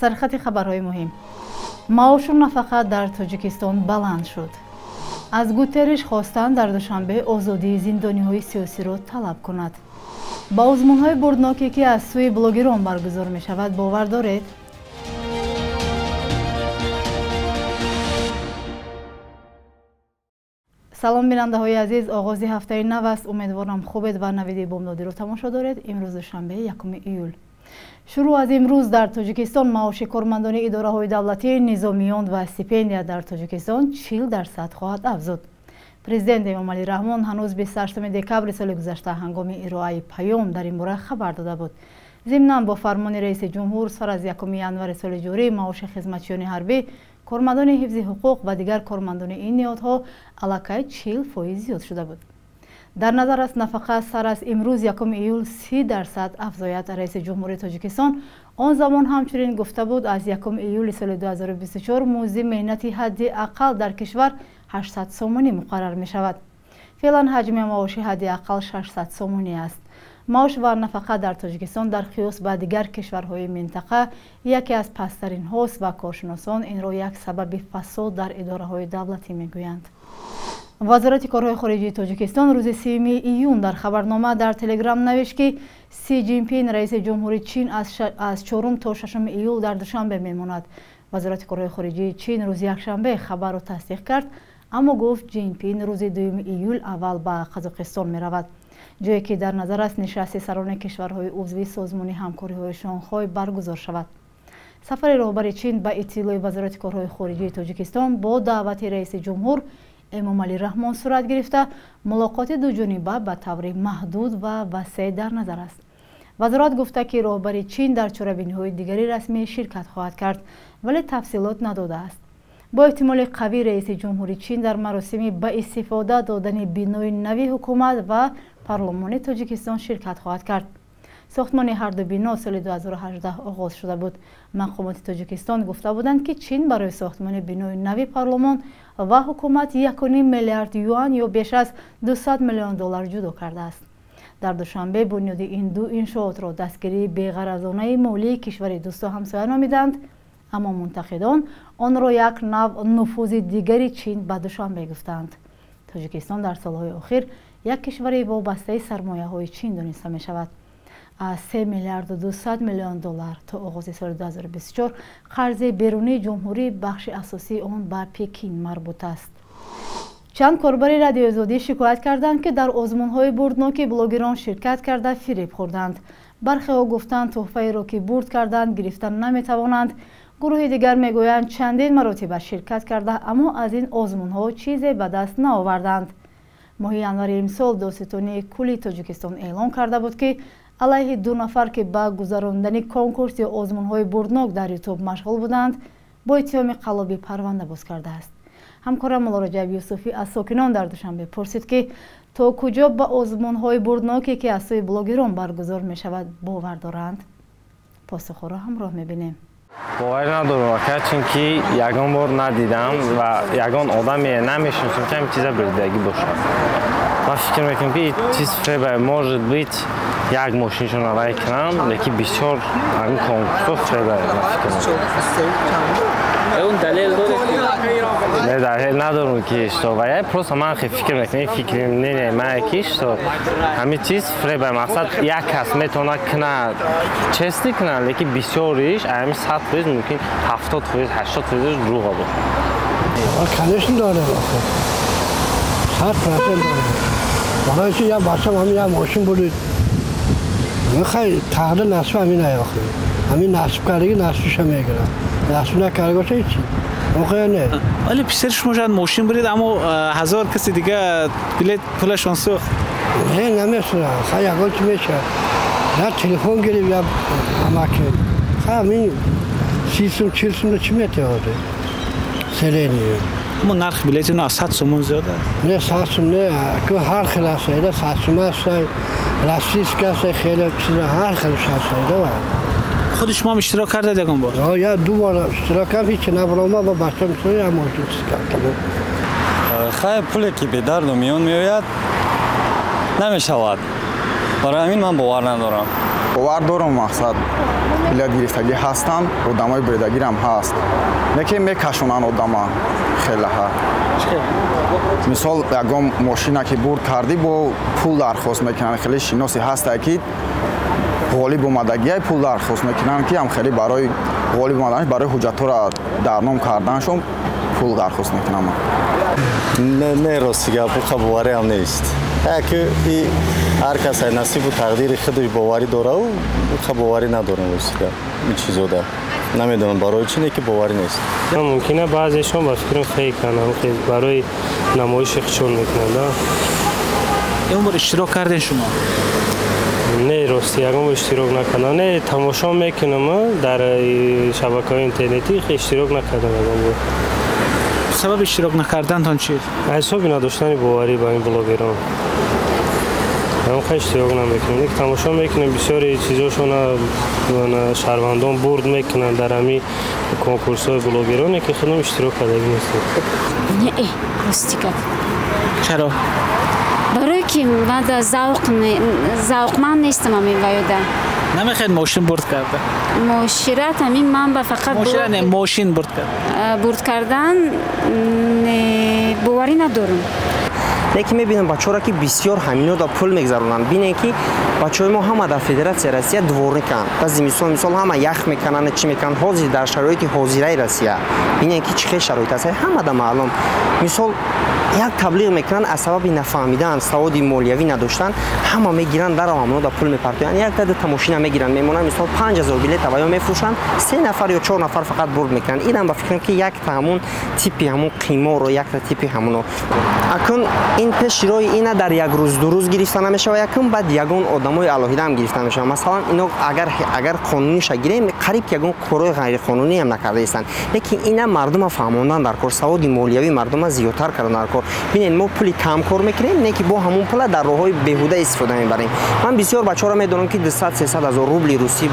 Сархати хабарҳои муҳим. Маошу нафақа дар Тоҷикистон баланд шуд. Аз Гутерриш хостанд дар Душанбе озодии зиндониҳои сиёсиро талаб кунад. Ба озмунҳои бурдноке, ки аз сӯи блогерон баргузор мешавад, бовар доред? Салом, бинандаҳои азиз, оғози ҳафтаи нав аст. Умедворам, хубед ва навиди бомдодиро тамошо доред. Имрӯз душанбе, 1 июл. Шурӯъ аз имрӯз дар Тоҷикистон маоши кормандони идораҳои давлатӣ, низомиён ва стипендия дар Тоҷикистон 40% хоҳад афзуд. Президент Эмомалӣ Раҳмон ҳанӯз 28 декабри соли гузашта ҳангоми ироаи паём дар ин бора хабар дода буд. Зимнан, бо фармони раиси ҷумҳур сар аз 1 январи соли ҷорӣ маоши хизматчиёни ҳарбӣ, кормандони ҳифзи ҳуқуқ ва дигар кормандони ин ниҳодҳо аллакай 40% зиёд шуда буд. Дар назар аст, нафақа сар аз имрӯз, 1 июл, 30% афзояд. Раиси ҷумҳурии Тоҷикистон он замон ҳамчунин гуфта буд, аз 1 июли соли 2024 музди меҳнати ҳадди ақал дар кишвар 800 сомонӣ муқаррар мешавад. Феълан ҳаҷми маоши ҳадди ақал 600 сомонӣ аст. Маош ва нафақа дар Тоҷикистон дар қиёс ба дигар кишварҳои минтақа яке аз пасттаринҳост ва коршиносон инро як сабаби фасод дар идораҳои давлатӣ мегӯянд. Вазорати корҳои хориҷии Тоҷикистон рӯзи 30 июн дар хабарнома дар Телеграм навишт, ки Си Ҷинпин, раиси ҷумҳури Чин, аз 4 то 6 июл дар Душанбе мемонад. Вазорати корҳои хориҷии Чин рӯзи якшанбе хабарро тасдиқ кард, аммо гуфт, Ҷинпин рӯзи 2 июл аввал ба Қазоқистон меравад, ҷое ки дар назар аст нишасти сарони кишварҳои узви Созмони ҳамкориҳои Шонхой баргузор шавад. Сафари роҳбари Чин, ба иттилои Вазорати корҳои хориҷии Тоҷикистон, бо даъвати раиси ҷумҳур Эмомалӣ Раҳмон сурат гирифта, мулоқоти дуҷониба ба таври маҳдуд ва васеъ дар назар аст. Вазорат гуфта, ки роҳбари Чин дар чорабиниҳои дигари расмӣ ширкат хоҳад кард, вале тафсилот надодааст. Бо эҳтимоли қавӣ раиси ҷумҳури Чин дар маросими ба истифода додани бинои нави ҳукумат ва парлумони Тоҷикистон ширкат хоҳад кард. Сохтмони ҳарду бино соли 2018 оғоз шуда буд. Мақомоти Тоҷикистон гуфта буданд, ки Чин барои сохтмони бинои нави парлумон ва ҳукумат 1,5 миллиард юан ё беш аз 200 миллион доллар ҷудо кардааст. Дар Душанбе бунёди ин ду иншоотро дастгирии беғаразонаи молии кишвари дӯсту ҳамсоя номиданд, аммо мунтақидон онро як нав нуфузи дигари Чин ба Душанбе гуфтаанд. Тоҷикистон дар солҳои охир як кишвари вобастаи сармояҳои Чин дониста мешавад. Аз 3 миллиарду 200 миллион доллар то оғози соли 2024 қарзи берунии ҷумҳурӣ бахши асосии он ба Пекин марбут аст. Чанд корбари Радиои Озодӣ шикоят карданд, ки дар озмунҳои бурдноки блогерон ширкат карда, фиреб хӯрданд. Бархеҳо гуфтанд, тӯҳфаеро, ки бурд карданд, гирифта наметавонанд. Гурӯҳи дигар мегӯянд, чандин маротиба ширкат карда, аммо аз ин озмунҳо чизе ба даст наоварданд. Моҳи январи имсол Додситонии кулли Тоҷикистон эълон карда буд, ки алайҳи ду нафар, ки ба гузарондани конкурс ё озмунҳои бурднок дар Ютуб машғул буданд, бо иттиҳоми қаллобӣ парванда боз кардааст. Ҳамкорам Муллораҷаб Юсуфӣ аз сокинон дар Душанбе пурсид, ки то куҷо ба озмунҳои бурдноке, ки аз сӯи блогерон баргузор мешавад, бовар доранд. Посухҳоро ҳамроҳ мебинем. Боварӣ надорам, ака, чунки ягон бор надидам ва ягон одаме намешиносам, ки ҳамин чиза бурдагӣ бошад. Ман фикр мекунам, ки чиз фреба. Может быть, як мошиншон авай кунам, лекин бисёр ҳамин конкурсҳо фреба, ман фикр мекунам. Он далел доред? Не, далел надорам, ки что вая, просто ман хе фикр мекунам, фикри не, ман ки что ҳамин чиз фреба. Мақсад, як кас метавонад куна, честно куна, лекин бисёриш, ҳамин 100%, мумкин 70%, 80%-ш дурӯға бошад. Конечно, дорем, 100% дорем. Барои чи як бачам ҳамин як мошин бурид. Мехай тағйир насиб ҳамин аяхи ҳамин насиб кардагӣ, насибша мегирад, насиб накарда боша, ҳечи воқеа не. Вале писари шумо шояд мошин бурид, аммо ҳазор каси дига билет пулашон сӯхт. Не, намесӯзад. Хай, ягон чи мешавад, я телефон гирифт, я амаки. Хай, ҳамин 30 сум, 40 сум чӣ метаводе средний. Аммо нархи билети аз 100 сомон зиёд аст. Не, 100 сум не, ҳар хел аст, 100 сум аст, российский аст, хеле чиза ҳар хел аст. Худи шумо ҳам иштирок кардед ягон бор? Я ду бор иштирок кардам, ҳеч набаромад. Ба бачам я мошин чиз кардам. Хай, пуле ки бедарду миён меояд, намешавад. Барои ҳамин ман бовар надорам. Бовар дорам, мақсад билет гирифтагӣ ҳастанд, одамои буридагирам ҳаст. Лекин мекашонанд одама хелаҳа. Мисол, ягон мошина ки бурд кардӣ, бо пул дархост мекунанд. Хеле шиносе ҳастае ки ғолиб омадагиай, пул дархост мекунанд, ки ҳам хеле барои ғолиб омаданаш, барои ҳуҷҷатҳоро дар ном карданашон пул дархост мекунанд. Не, рости гап, уқа бовариам нест. Яке ҳар кас ай насибу тақдири худаш боварӣ дорау, уқа боварӣ надорам, рости гап, ин чизода. Намедонам барои чӣ, не ки боварӣ нест. Мумкина баъзешон ба фикрам фейканд, барои намоиши худшон мекунанд. Ягон бор иштирок кардем шумо? Не, рости, ягон бор иштирок накардам. Не, тамошо мекунам дар шабакаҳои интернетӣ, иштирок накардам ягон бор. Сабаби иштирок накардантон чист? Ҳисоби надоштани боварӣ ба ин блогерон. Ҳамқа иштирок намекунем. Тамошо мекунем, бисёри чизошона шаҳрвандон бурд мекунанд дар ҳамин конкурсҳои блогероне, ки худам иштирок кардагӣ нестем. Не, рости гап. Чаро? Барое ки ман завқманд нестам ҳамин ваёда. Намехоҳед мошин бурд карда? Мошират ҳамин ман ба фақат мошират не, мошин бурд карда. Бурд кардан боварӣ надорам. Лекин мебинам бачаҳоро, ки бисёр ҳамино да пул мегзаронанд. Бинем, ки бачаҳои мо ҳама дар Федератсияи Россия дворниканд. Ба зимистон мисол ҳама ях мекунанд, чӣ мекунанд. Ҳозир дар шароити ҳозираи Россия бинем, ки чӣ хел шароит аст, ҳама да маълум. Мисол, як таблиғ мекунанд, аз сабаби нафаҳмидан, саводи молиявӣ надоштан, ҳама мегиранд, дарав ҳамоно да пул мепартоянд. Як даду мошина мегиранд, мемонанд, мисол 5000 билет аваё мефурӯшанд, 3 нафар ё 4 нафар фақат бурд мекунанд. Инам ба фикрам, ки якта ҳамун типи ҳамун қиморро, якта типи ҳамуно. Акун ин пеши роҳи ина дар як рӯз ду рӯз гирифта намешавад, якум баъд ягон одамои алоҳида ҳам гирифта мешавад. Масалан, ино агар қонуниша гирем, қариб ки ягон корҳои ғайриқонунӣ ҳам накардаистанд. Лекин ина мардума фаҳмондан дар кор, саводи молиявии мардума зиёдтар кардан дар кор. Бинед, мо пули кам кор мекунем, не ки бо ҳамун пула дар роҳҳои беҳуда истифода мебарем. Ман бисёр бачаҳоро медонам, ки 200-300 ҳазор рубли русӣ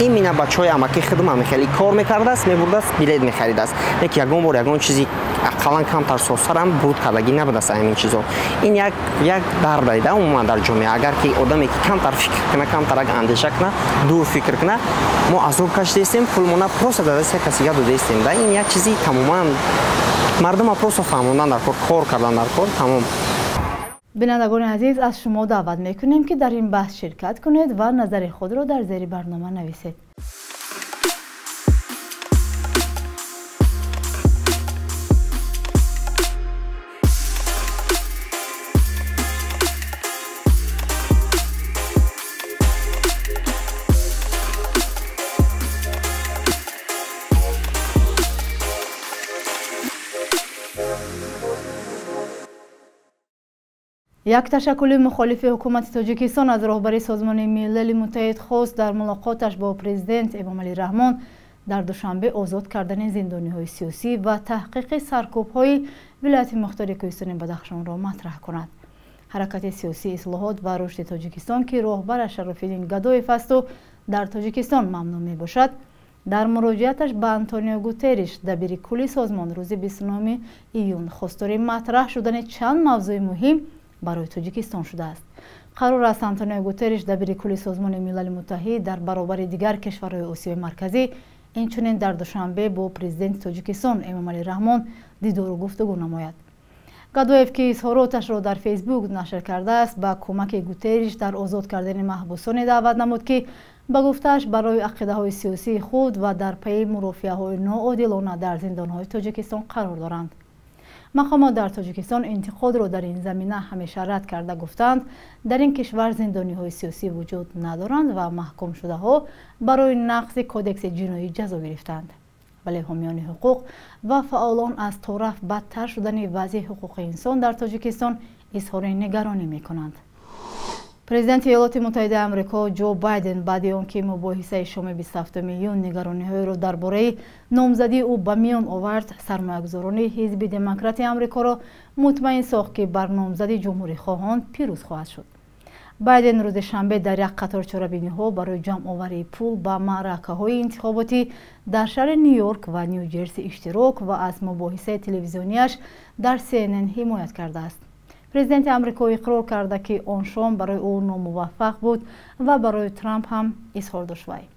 имина бачаҳои амаки худам ҳам хеле кор мекардааст, мебурдааст, билет мехаридааст. Лекин ягон бор ягон чизи ақаллан камтар созтарам бурд кардагӣ набудааст ҳамин чизо. Ин як дард умуман дар ҷомеа. Агар ки одаме ки камтар фикр кунад, камтар андеша кунад, дур фикр кунад, мо азоб кашидаистем, пулмона просто дар дасти як касига додаистем. Да ин як чизи тамоман мардума просто фаҳмондан дар кор, кор кардан дар кор, тамом. Бинандагони азиз, аз шумо даъват мекунем, ки дар ин баҳс ширкат кунед ва назари худро дар зери барнома нависед. Як ташаккули мухолифи ҳукумати Тоҷикистон аз роҳбари Созмони Милали Муттаҳид хост дар мулоқоташ бо президент Эмомалӣ Раҳмон дар Душанбе озод кардани зиндониҳои сиёсӣ ва таҳқиқи саркӯбҳои вилояти мухтори Кӯҳистони Бадахшонро матраҳ кунад. Ҳаракати сиёсии ислоҳот ва рушди Тоҷикистон, ки роҳбараш Шарофиддин Гадоев асту дар Тоҷикистон мамнӯъ мебошад, дар муроҷиаташ ба Антонио Гутерриш, дабири кулли созмон, рӯзи 29 июн хостори матраҳ шудани чанд мавзӯи муҳим барои Тоҷикистон шудааст. Қарор аст Антонио Гутерриш, дабири кулли Созмони Милали Муттаҳид, дар баробари дигар кишварҳои Осиёи Марказӣ инчунин дар Душанбе бо президенти Тоҷикистон Эмомалӣ Раҳмон дидору гуфтугӯ намояд. Гадоев, ки изҳороташро дар Фейсбук нашр кардааст, ба кӯмаки Гутерриш дар озод кардани маҳбусоне даъват намуд, ки ба гуфтааш барои ақидаҳои сиёсии худ ва дар пайи мурофиаҳои ноодилона дар зиндонҳои Тоҷикистон қарор доранд. Мақомот дар Тоҷикистон интиқодро дар ин замина ҳамеша рад карда гуфтанд, дар ин кишвар зиндониҳои сиёсӣ вуҷуд надоранд ва маҳкумшудаҳо барои нақзи кодекси ҷиноӣ ҷазо гирифтанд. Вале ҳомиёни ҳуқуқ ва фаъолон аз тораф бадтар шудани вазъи ҳуқуқи инсон дар Тоҷикистон изҳори нигаронӣ мекунанд. Президенти Иёлоти Муттаҳидаи Амрико Ҷо Байден баъди он ки мубоҳисаи шоми 27 июн нигарониҳоеро дар бораи номзадии ӯ ба миён овард, сармоягузорони ҳизби демократи Амрикоро мутмаин сохт, ки бар номзади ҷумҳурихоҳон пирӯз хоҳад шуд. Байден рӯзи шанбе дар як қатор чорабиниҳо барои ҷамъоварии пул ба маъракаҳои интихоботӣ дар шаҳри Ню-Йорк ва Ню-Ҷерси иштирок ва аз мубоҳисаи телевизионияш дар CNN ҳимоят кардааст. Президенти Амрико иқрор карда, ки он шом барои ӯ номуваффақ буд ва барои Трамп ҳам изҳор дошт. Вай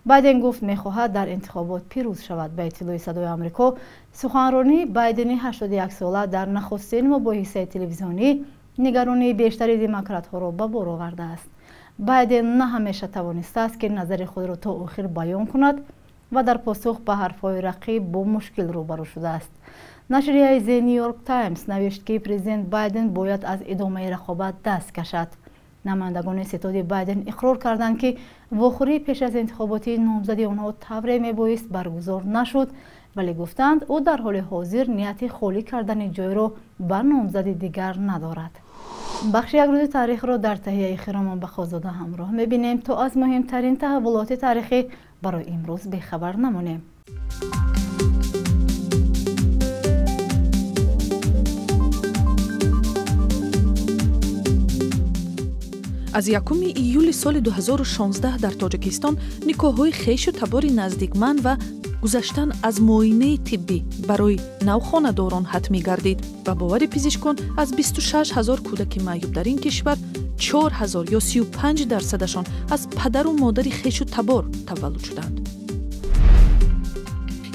Байден гуфт, мехоҳад дар интихобот пирӯз шавад. Ба иттилои Садои Амрико, суханронии Байдени 81сола дар нахустин мубоҳисаи телевизионӣ нигаронии бештари демократҳоро ба бор овардааст. Байден на ҳамеша тавонистааст, ки назари худро то охир баён кунад ва дар посух ба ҳарфҳои рақиб бо мушкил рӯбарӯ шудааст. Нашрияи The New York Times навишт, ки президент Байден бояд аз идомаи рақобат даст кашад. Намояндагони ситоди Байден иқрор карданд, ки вохӯрии пеш аз интихоботи номзади онҳо тавре мебоист баргузор нашуд, вале гуфтанд, ӯ дар ҳоли ҳозир нияти холӣ кардани ҷойро ба номзади дигар надорад. Бахши як рӯзи таърихро дар таҳияи Хиромон Бахозода ҳамроҳ мебинем, то аз муҳимтарин таҳаввулоти таърихӣ барои имрӯз бехабар намонем. Аз 1 июли соли 2016 дар Тоҷикистон никоҳҳои хешу табори наздикманд ва гузаштан аз муоинаи тиббӣ барои навхонадорон ҳатмӣ гардид. Ба бовари пизишкон, аз 26 ҳазор кӯдаки маъюб дар ин кишвар 4 ҳазор ё 35 дарсадашон аз падару модари хешу табор таваллуд шуданд.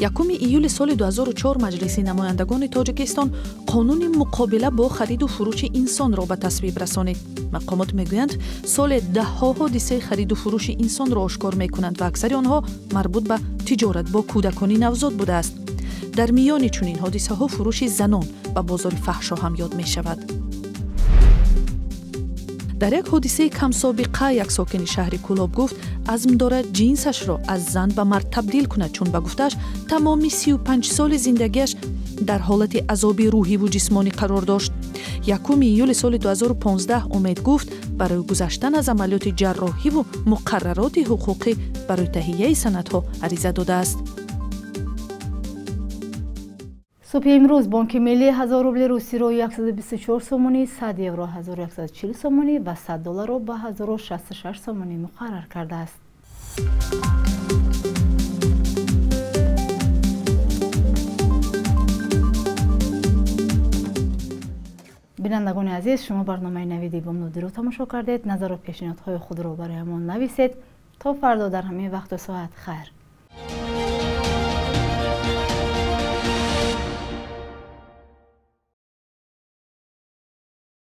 1 июли соли 2004 Маҷлиси намояндагони Тоҷикистон қонуни муқобила бо хариду фурӯши инсонро ба тасвиб расонид. Мақомот мегӯянд, соле даҳҳо ҳодисаи хариду фурӯши инсонро ошкор мекунанд ва аксари онҳо марбут ба тиҷорат бо кӯдакони навзод будааст. Дар миёни чунин ҳодисаҳо фурӯши занон ба бозори фаҳшо ҳам ёд мешавад. Дар як ҳодисаи камсобиқа як сокини шаҳри Кӯлоб гуфт, азм дорад ҷинсашро аз зан ба мард табдил кунад, чун ба гуфтааш тамоми 35 соли зиндагиаш дар ҳолати азоби рӯҳиву ҷисмонӣ қарор дошт. 1 июли соли 2015 Умед гуфт, барои гузаштан аз амалиёти ҷарроҳиву муқаррароти ҳуқуқӣ барои таҳияи санадҳо ариза додааст. Субҳи имрӯз Бонки Миллӣ 1000 рубли русиро 124 сомонӣ, 100 евро 1140 сомонӣ ва 100 долларро ба 1066 сомонӣ муқаррар кардааст. Бинандагони азиз, шумо барномаи Навиди Бомдодиро тамошо кардед. Назару пешниҳодҳои худро барои мо нависед. То фардо дар ҳамин вақту соат, хайр.